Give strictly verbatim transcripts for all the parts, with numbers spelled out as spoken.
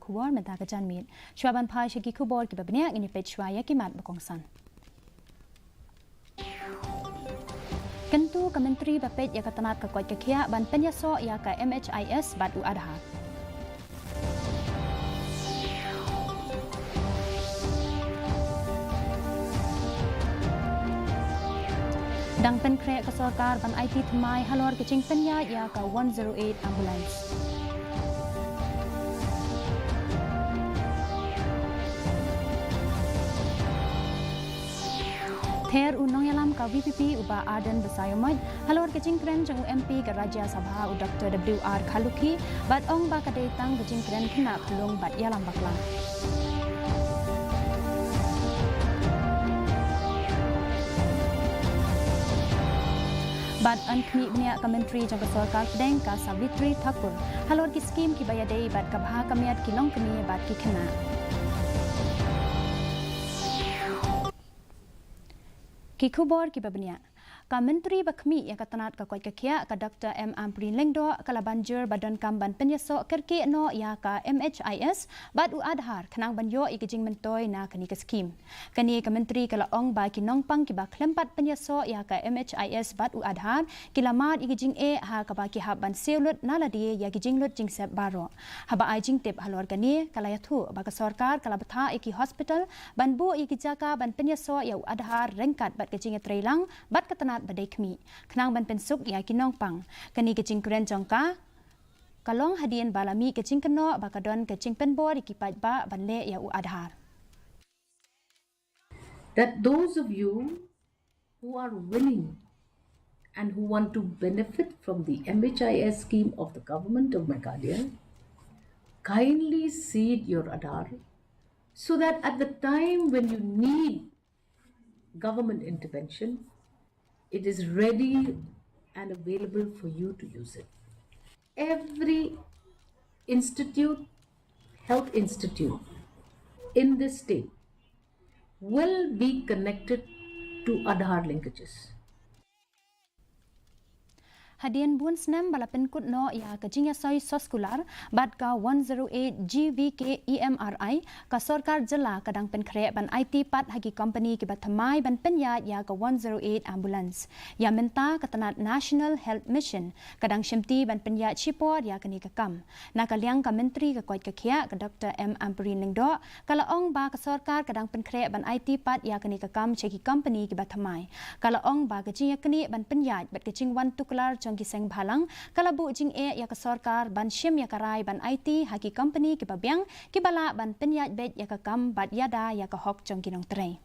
Khubor mynta ka janmiet. Shuwa ban phai sha ki khubor kiba bniah, ngin ïa peit shuwa ïa ki mat ba kongsan. Kyntu ka Myntri ba peit ïa ka tnat ka koit ka khiah ban pynïasoh ïa ka M H I S bad u Aadhaar. Dang pynkhreh ka sorkar ban aiti thymmai halor ka jingpynïaid ïa ka one zero eight ambulance. Ther u nongïalam ka V P P u Bah Ardent Basaiawmoit halor ka jingkren jong u M P ka Rajya Sabha u Doctor W R Kharlukhi, bad ong ba ka dei tang ka jingkren khynnah khunlung bad ïalam bakla. Bad yn khmih bniah ka Myntri jong ka Sorkar Pdeng ka Savitri Thakur halor ki skim kiba ïadei bad ka bha ka miat ki longkmie bad ki khynnah. Ki khubor kiba bniah. Ka Myntri ba khmih ïa ka tnat ka koit ka khiah ka Doctor M Ampareen Lyngdoh ka la ban jur ba donkam ban pynïasoh kyrkieh noh ïa ka M H I S bad u Aadhaar khnang ban ïoh ïa ki jingmyntoi na kane ka skim. Kane ka Myntri ka la ong ba ki nongpang kiba khlem pat pynïasoh ïa ka M H I S bad u Aadhaar ki la mad ïa ki jingeh ha kaba ki hap ban siew lut na lade ïa ki jinglut jingsep baroh. Haba ai jingtip halor kane ka la ïathuh ba ka sorkar ka la bthah ïa ki hospital ban buh ïa ki jaka ban pynïasoh ïa u Aadhaar ryngkat bad ka jingïatreilang bad ka tnat ba dei khmih khnang ban pynsuk ïa ki nongpang. Kane ka jingkren jong ka ka long hadien ba la mih ka jingkynnoh ba ka don ka jingpynbor ïa ki paidbah ban leh ïa u Aadhaar. That those of you who are willing and who want to benefit from the M H I S scheme of the government of Meghalaya kindly seed your Aadhaar so that at the time when you need government intervention, it is ready and available for you to use it. Every institute, health institute in this state will be connected to Aadhaar linkages. Hadien bun snem ba la pynkut noh ïa ka jingïasoi soskular bad ka one zero eight G V K E M R I, ka sorkar jylla ka dang pynkhreh ban aiti pat ha ki kompani kiba thymmai ban pynïaid ïa ka one zero eight ambulance. Ïa mynta ka tnat National Health Mission ka dang shimti ban pynïaid shipor ïa kane ka kam. Na ka liang ka Myntri ka koit ka khiah ka Doctor M Ampareen Lyngdoh ka la ong ba ka sorkar ka dang pynkhreh ban aiti pat ïa kane ka kam sha ki kompani kiba thymmai. Ka la ong ba ka jingïaknieh ban pynïaid bad ka jingwan tuklar jong ki seng bhalang ka la buh jingeh ïa ka sorkar ban shim ïa ka rai ban aiti ha ki kompani kiba biang kiba lah ban pynïaid beit ïa ka kam bad ïada ïa ka hok jong ki nongtrei.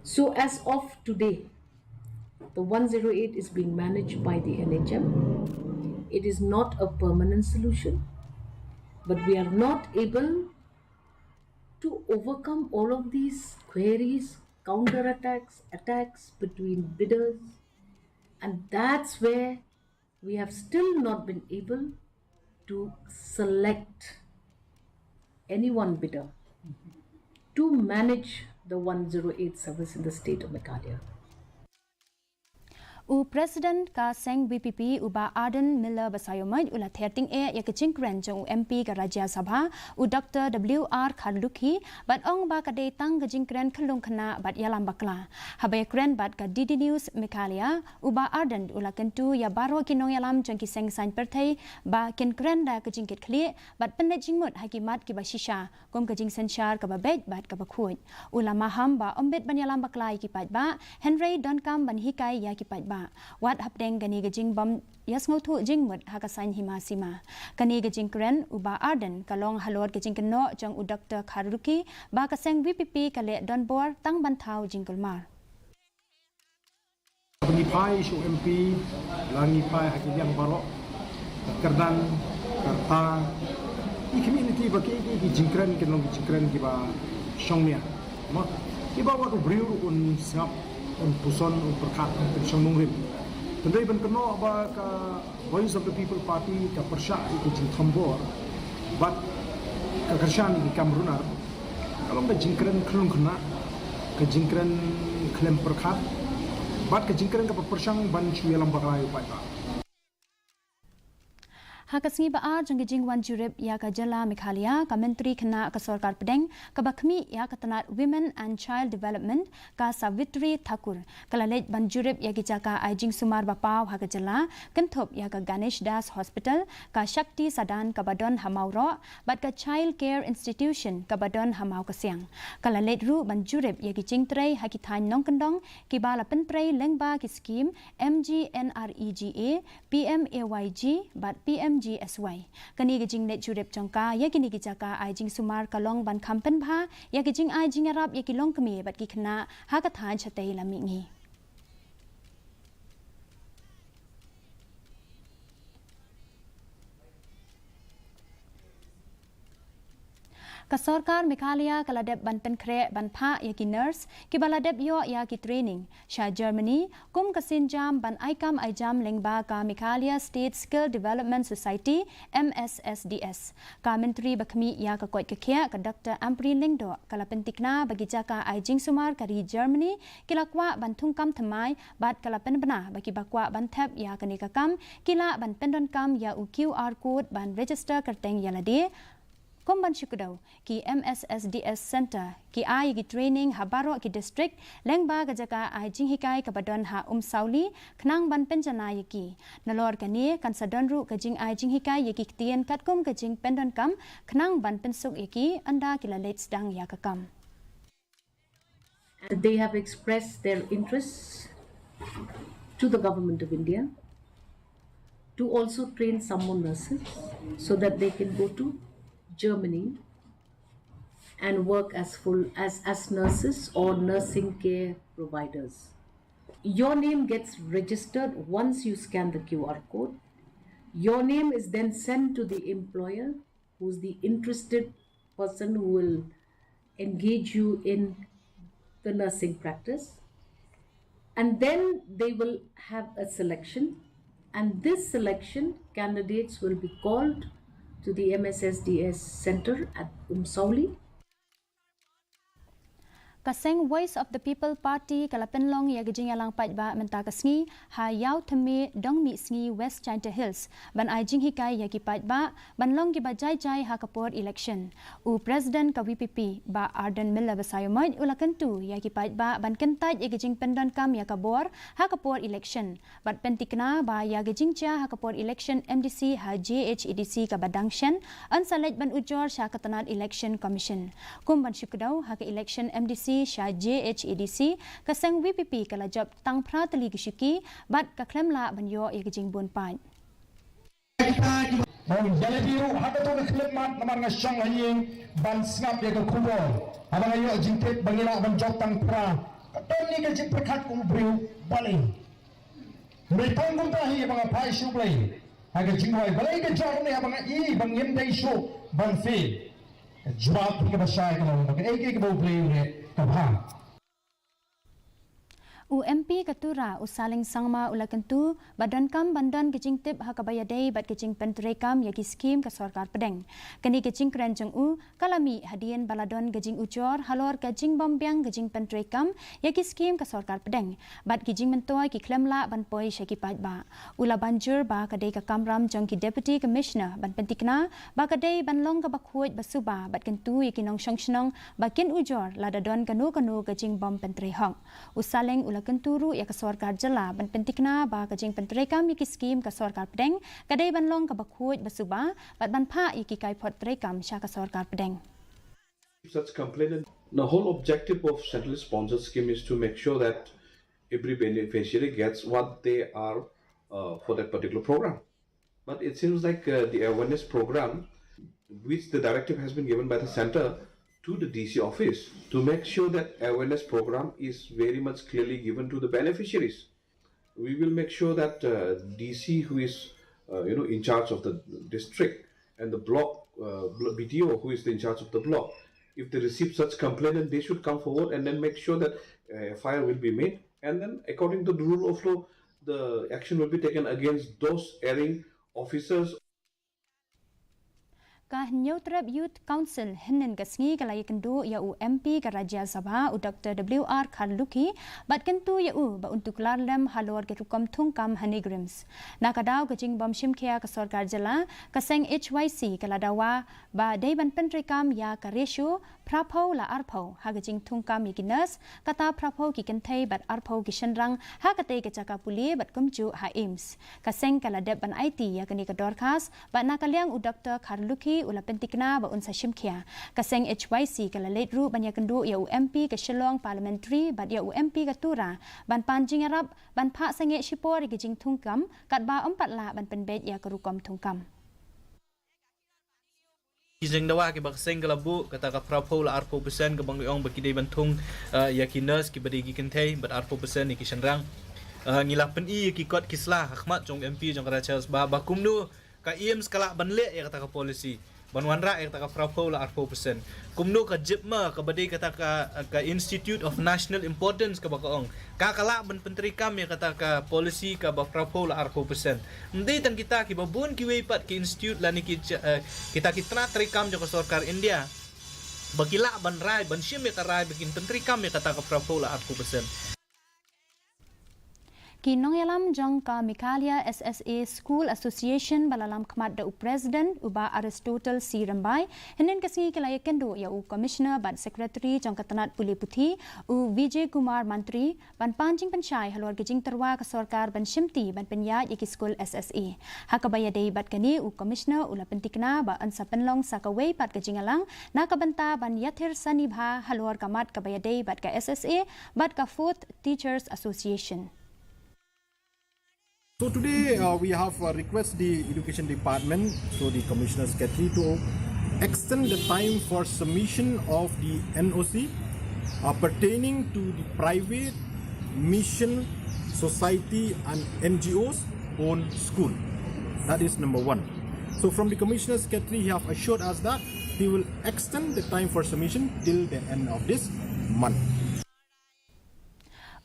So as of today, the one zero eight is being managed by the N H M. It is not a permanent solution, but we are not able to overcome all of these queries, counterattacks, attacks between bidders, and that's where we have still not been able to select any one bidder to manage the one zero eight service in the state of Meghalaya. U President ka seng V P P u Bah Ardent Miller Basaiawmoit u la ther tyngeh ïa ka jingkren jong u M P ka Rajya Sabha u Doctor W R Kharlukhi bad ong ba ka dei tang ka jingkren khunlung khynnah bad ïalam bakla. Haba ïakren bad ka D D News Meghalaya, u Bah Ardent u la kyntu ïa baroh ki nongïalam jong ki seng saiñ pyrthei ba kin kren da ka jingkitkhlieh bad pynleit jingmut ha ki mat kiba shisha kum ka jingsynshar kaba beit bad kaba khuid. U la maham ba ym bit ban ïalam bakla ïa ki paidbah, hynrei donkam ban hikai ïa ki paidbah. Wat hapdeng kane ka jingbym ïasngewthuh jingmut ha ka saiñ hima sima. Kane ka jingkren u Bah Ardent ka long halor ka jingkynnoh jong u Doctor Kharlukhi ba ka seng V P P ka leh donbor tang ban thaw jingkulmar. Ngi phai sha u M P, la ngi phai ha ki liang baroh, ka kyrdan, ka rta, ki community ba ki, ki, ki jingkren, ki long ki jingkren kiba shongnia. Mo, kiba wat u briew un sngap, un puson, un pyrkhat, un pynshong nongrim. Hynrei ban kynnoh ba ka Voice of the People Party ka pyrshah ïa ka jingthombor bad ka kyrshan ïa ki kam runar, ka long ka jingkren khlem khynnah, ka jingkren khlem pyrkhat bad ka jingkren kaba pyrshang ban shu ïalam bakla ïa u paidbah. Ha ka sngi ba ar jong ki jingwan jurip ïa ka jylla Meghalaya, ka Myntri Khynnah ka Sorkar Pdeng kaba khmih ïa ka tnat Women and Child Development, ka Savitri Thakur, ka la leit ban jurip ïa ki jaka ai jingsumar ba paw ha ka jylla, kynthup ïa ka Ganesh Das Hospital, ka Shakti Sadan kaba don ha Mawroh, bad ka Child Care Institution kaba don ha Mawkasiang. Ka la leit ruh ban jurip ïa ki jingtrei ha ki thaiñ nongkyndong kiba la pyntrei lyngba ki skhim M G N R E G A, P M A Y G bad P M G S Y. Kane ka jingleit jurip jong ka ïa kine ki jaka ai jingsumar ka long ban kham pynbha ïa ki jingai jingïarap ïa ki longkmie bad ki khynnah ha ka thaiñ shatei lam mihngi. Ka sorkar Meghalaya ka la dep ban pynkhreh ban phah ïa ki nurse kiba la dep ïoh ïa ki training sha Germany, kum ka sienjam ban ai kam ai jam lyngba ka Meghalaya State Skill Development Society, M S S D S. Ka Myntri ba khmih ïa ka koit ka khiah, ka Doctor Ampareen Lyngdoh, ka la pyntikna ba ki jaka ai jingsumar ka ri Germany ki la kwah ban thungkam thymmai bad ka la pynbna ba kiba kwah ban thep ïa kane ka kam ki lah ban pyndonkam ïa u Q R code ban register kyrteng ïa lade. Kum ban shu kdew, ki M S S D S Center ki ai ki training ha baroh ki district lyngba ka jaka ai jinghikai kaba don ha Umsawli khnang ban pynjanai ïa ki. Nalor kane kan sa don ruh ka jingai jinghikai ïa ki ktien katkum ka jingpyndonkam khnang ban pynsuk ïa ki ynda ki la leit sdang ïa ka kam. And they have expressed their interests to the Government of India to also train some more nurses so that they can go to Germany and work as full as, as nurses or nursing care providers. Your name gets registered once you scan the Q R code. Your name is then sent to the employer, who's the interested person who will engage you in the nursing practice. And then they will have a selection, and this selection candidates will be called to the M S S D S center at Umsawli. Ka seng Voice of the People Party ka la pynlong ïa ka jingïalang paidbah mynta ka sngi ha Ïawthymme, Dongmihsngi, West Jaintia Hills, ban ai jinghikai ïa ki paidbah ban long kiba jai jai ha ka por election. U President ka V P P, Bah Ardent Miller Basaiawmoit, u la kyntu ïa ki paidbah ban kyntait ïa ka jingpyndonkam ïa ka bor ha ka por election bad pyntikna ba ïa ka jingjia ha ka por election M D C ha J H A D C kaba dang shen yn sa leit ban ujor sha ka tnat Election Commission. Kum ban shu kdew, ha ka election M D C sha J H A D C, ka seng V P P ka la jop tang phra tylli ki shuki bad ka khlem lah ban ïoh ïa ka jingbun paid. Ong balei biru ha kato ka khyllipmat, namar nga shong ha ïing ban sngap ïa ka khubor. Haba nga ïoh jingtip ba ngi lah ban jop tang phra, ka don ni ka jingpyrkhat kum u briew, balei? Mei tang kumta hi ba nga phai sha U Blei ha ka jingduwai, balei ka jop ne haba nga i ba ngim dei shuh ban fail? Ka jubab hi kaba shai ka long ba kaei kaei kaba U Blei u leh ka bha. U M P ka Tura, u Saleng Sangma, u la kyntu ba donkam ban don ka jingtip ha kaba ïadei bad ka jingpyntreikam ïa ki skhim ka sorkar pdeng. Kane ka jingkren jong u ka la mih hadien ba la don ka jingujor halor ka jingbym biang ka jingpyntreikam ïa ki skhim ka sorkar pdeng bad ki jingmyntoi ki khlem lah ban poi sha ki paidbah. U la ban jur ba ka dei ka kamram jong ki Deputy Commissioner ban pyntikna ba ka dei ban long kaba khuid ba suba bad kyntu ïa ki nongshong shnong ba kin ujor lada don kano kano ka jingbym pyntrei hok. U Saleng u la kyntu ruh ïa ka sorkar jylla ban pyntikna ba ka jingpyntreikam ïa ki skhim ka sorkar pdeng ka dei ban long kaba khuid ba suba bad ban phah ïa ki kaiphod treikam sha ka sorkar pdeng. Such complaint. The whole objective of centrally sponsored scheme is to make sure that every beneficiary gets what they are uh, for that particular program. But it seems like uh, the awareness program, which the directive has been given by the center to the D C office to make sure that awareness program is very much clearly given to the beneficiaries. We will make sure that uh, D C, who is uh, you know in charge of the district, and the block uh, B D O, who is in charge of the block, if they receive such complaint, then they should come forward and then make sure that uh, F I R will be made. And then, according to the rule of law, the action will be taken against those erring officers. Ka Hynñiewtrep Youth Council hynnin ka sngi ka la ïakynduh ïa u M P ka Rajya Sabha u Doctor W R Kharlukhi bad kyntu ïa u ba un tuklar lem halor ka rukom thungkam ha NEIGRIHMS. Na ka daw ka jingbym shimkhia ka sorkar jylla, ka seng H Y C ka la dawa ba dei ban pyntreikam ïa ka ratio phraphew la arphew ha ka jingthungkam ïa ki nurse, kata phraphew ki kynthei bad arphew ki shynrang ha katei ka jaka pule bad kumjuh ha AIIMS. Ka seng ka la dep ban aiti ïa kane ka dorkhas bad na ka liang u Doctor Kharlukhi u la pyntikna ba un sa shimkhia. Ka seng H Y C ka la leit ruh ban ïakynduh ïa u M P ka Shillong Parliamentary bad ïa u M P ka Tura ban pan jingïarap ban phah sangeh shipor ïa ki jingthungkam katba ym pat lah ban pynbeit ïa ka rukom thungkam. Ki jingdawa kiba ka seng ka la buh, kata ka phraphew la arphew percent kaba ngi ong ba ki dei ban thung, eh, ïa ki nurse kiba dei ki kynthei bad arphew percent ïa ki shynrang. Eh, ngi la pyni ïa ki kot ki sla ha khmat jong M P jong ka Rajya Sabha ba kumno ka AIIMS ka lah ban leh ïa kata ka policy ban wanrah ïa kata ka phraphew la arphew percent. Kumno ka JIPMER kaba dei kata ka, ka Institute of National Importance kaba ka ong, ka ka lah ban pyntreikam ïa kata ka policy kaba phraphew la arphew percent. Ym dei tang kita, kiba bun kiwei pat ki institute lane ki, eh, kita ki tnat treikam jong ka sorkar India ba ki lah ban rai, ban shim ïa ka rai ba kin pyntreikam ïa kata ka phraphew la arphew percent. Ki nongïalam jong ka Meghalaya S S A School Association ba la lam khmat da u President u Bah Aristotle C Rymbai, hynnin ka sngi ki la ïakynduh ïa u Commissioner bad Secretary jong ka tnat pule puthi, u Vijay Kumar Mantri, ban pan jingpynshai halor ka jingtyrwa ka sorkar ban shimti ban pynïaid ïa ki skul S S A. Ha kaba ïadei bad kane, u Commissioner u la pyntikna ba yn sa pynlong sa kawei pat ka jingïalang na ka bynta ban ïathir sani bha halor ka mat kaba ïadei bad ka S S A bad ka Fourth Teachers Association. So today, uh, we have, uh, request the education department, so the commissioner secretary, to extend the time for submission of the N O C, uh, pertaining to the private, mission, society and N G Os own school. That is number one. So from the commissioner secretary, he have assured us that he will extend the time for submission till the end of this month.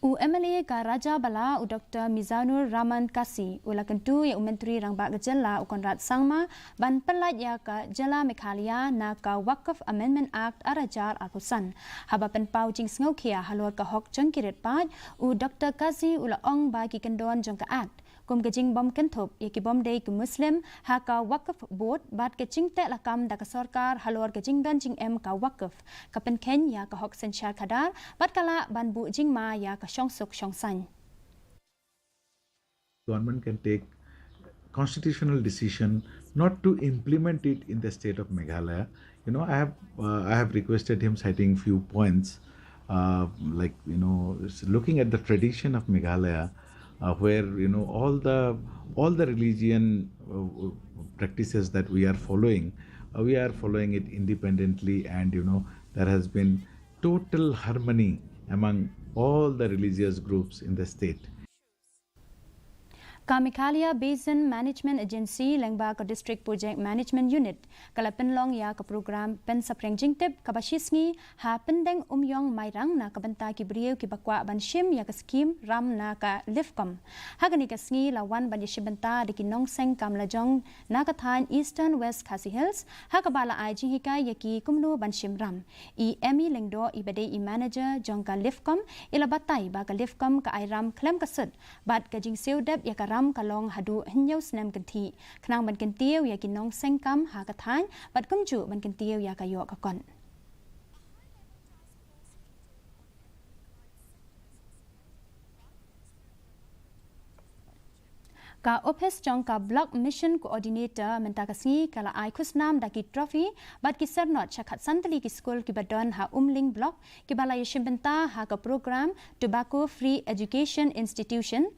U M L A ka Rajabala, u Doctor Mizanur Rahman Kasi, u la kyntu ïa u Myntri Rangbah ka Jylla, u Conrad Sangma, ban pyllait ïa ka Jylla Meghalaya na ka Waqf Amendment Act ar hajar arphew san. Haba pynpaw jingsngewkhia halor ka hok jong ki riewpaid, u Doctor Kasi u la ong ba ki kyndon jong ka Act kum ka jingbym kynthup ïa ki bym dei ki Muslim ha ka Waqf Board bad ka jingteh lakam da ka sorkar halor ka jingdon jingem ka Waqf, ka pynkheiñ ïa ka hok synshar khadar bad ka lah ban buh jingma ïa ka shongsuk shongsaiñ. Government can take constitutional decision not to implement it in the state of Meghalaya. You know, I have uh, I have requested him, citing few points, uh, like, you know, looking at the tradition of Meghalaya, uh, where, you know, all the all the religion uh, practices that we are following, uh, we are following it independently, and, you know, there has been total harmony among all the religious groups in the state. Ka Meghalaya Basin Management Agency lyngba ka District Project Management Unit ka la pynlong ïa ka program pynsaphriang jingtip kaba shisngi ha Pyndeng Umïong Mairang na ka bynta ki briew kiba kwah ban shim ïa ka skhim ram na ka LIFCOM. Ha kane ka sngi la wan ban ïashim bynta da ki nongseng kam lajong na ka thaiñ Eastern West Khasi Hills, ha kaba la ai jinghikai ïa ki kumno ban shim ram. I Emmy Lyngdoh iba dei i manager jong ka LIFCOM i la batai ba ka LIFCOM ka ai ram khlem ka sut bad ka jingsiew dep ïa ka ram ka long haduh hynñiew snem kynthih, khnang ban kyntiew ïa ki nongseng kam ha ka thaiñ bad kumjuh ban kyntiew ïa ka ïoh ka kot. Ka ophis jong ka Block Mission Coordinator mynta ka sngi ka la ai khusnam da ki trophy bad ki syrnod sha khatsan tylli ki skul kiba don ha Umling Block, kiba la ïashim bynta ha ka program Tobacco Free Education Institution.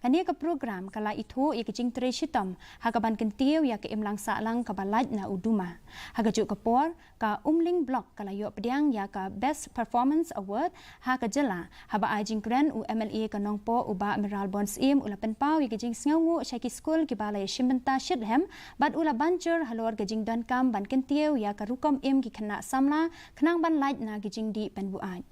Kane ka program ka la ithuh ïa ka jingtrei shitom ha kaban kyntiew ïa ka imlang sahlang kaba lait na u duma. Ha kajuh ka por, ka Umling Block ka la ïoh pdiang ïa ka Best Performance Award ha ka jylla, haba ai jingkren u M L A ka Nongpoh u Bah Mayralborn Syiem u la pynpaw ïa ka jingsngewnguh sha ki skul kiba la ïashim bynta shitrhem bad u la ban jur halor ka jingdonkam ban kyntiew ïa ka rukom im ki khynnah samla khnang ban lait na ki jingdih pynbuaid.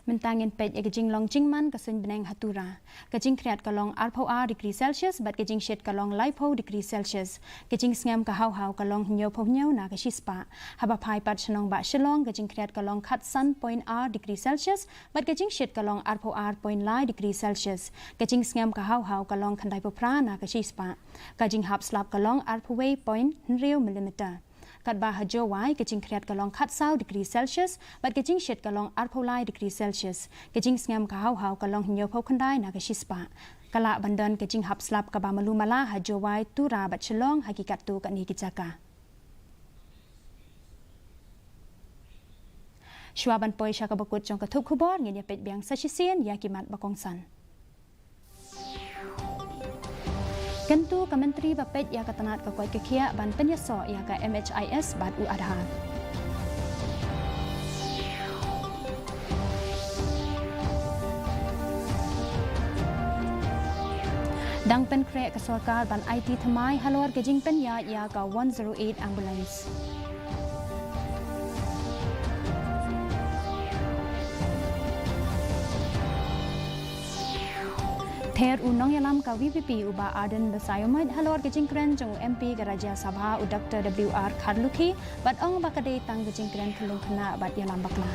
Mynta ngin peit ïa ka jinglong jingman ka suiñ bneng ha Tura. Ka jingkhriat ka long arphew ar degree Celsius bad ka jingshit ka long laiphew degree Celsius. Ka jingsngem ka hawhaw ka long hynñiewphew hynñiew na ka shispah. Haba phai pat sha nongbah Shillong, ka jingkhriat ka long khatsan point ar degree Celsius bad ka jingshit ka long arphew ar point lai degree Celsius. Ka jingsngem ka hawhaw ka long khyndaiphewphra na ka shispah. Ka jinghap slap ka long arphew wei point hynriew millimeter. Katba ha Jowai, ka jingkhriat ka long khatsaw degree Celsius bad ka jingshit ka long arphew lai degree Celsius. Ka jingsngem ka hawhaw ka long hynñiewphew khyndai na ka shispah. Ka lah ban don ka jinghap slap kaba malu mala ha Jowai, Tura bad Shillong ha ki katto katne ki jaka. Shuwa ban poi sha kaba kut jong ka thup khubor, ngin ïa peit biang sa shisien ïa ki mat ba kongsan. Kyntu ka Myntri ba peit ïa ka tnat ka koit ka khiah ban pynïasoh ïa ka M H I S bad u Aadhaar. Dang pynkhreh ka sorkar ban aiti thymmai halor ka jingpynïaid ïa ka one zero eight ambulance. Ther u nongïalam ka V P P u Bah Ardent Basaiawmoit halor ka jingkren jong u M P ka Rajya Sabha u Doctor W R Kharlukhi, bad ong ba ka dei tang ka jingkren khyllung khynnah bad ïalam bakla.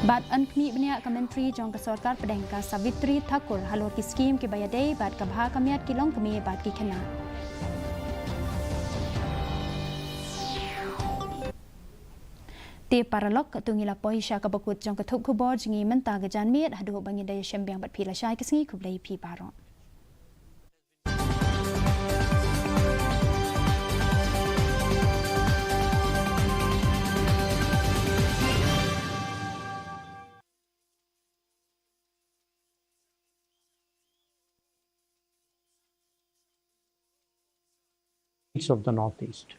Bad yn khmih bniah ka Myntri jong ka Sorkar Pdeng ka Savitri Thakur halor ki skim kiba ïadei bad ka bha ka miat ki longkmie bad ki khynnah. Te paralok, to ngi la poi sha kaba kut jong ka thup khubor jong ngi mynta ka janmiet, haduh ba ngin da ïashem biang bad phi lashai ka sngi, khublei phi baroh. Of the Northeast,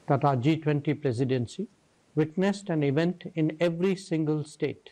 that our G twenty presidency witnessed an event in every single state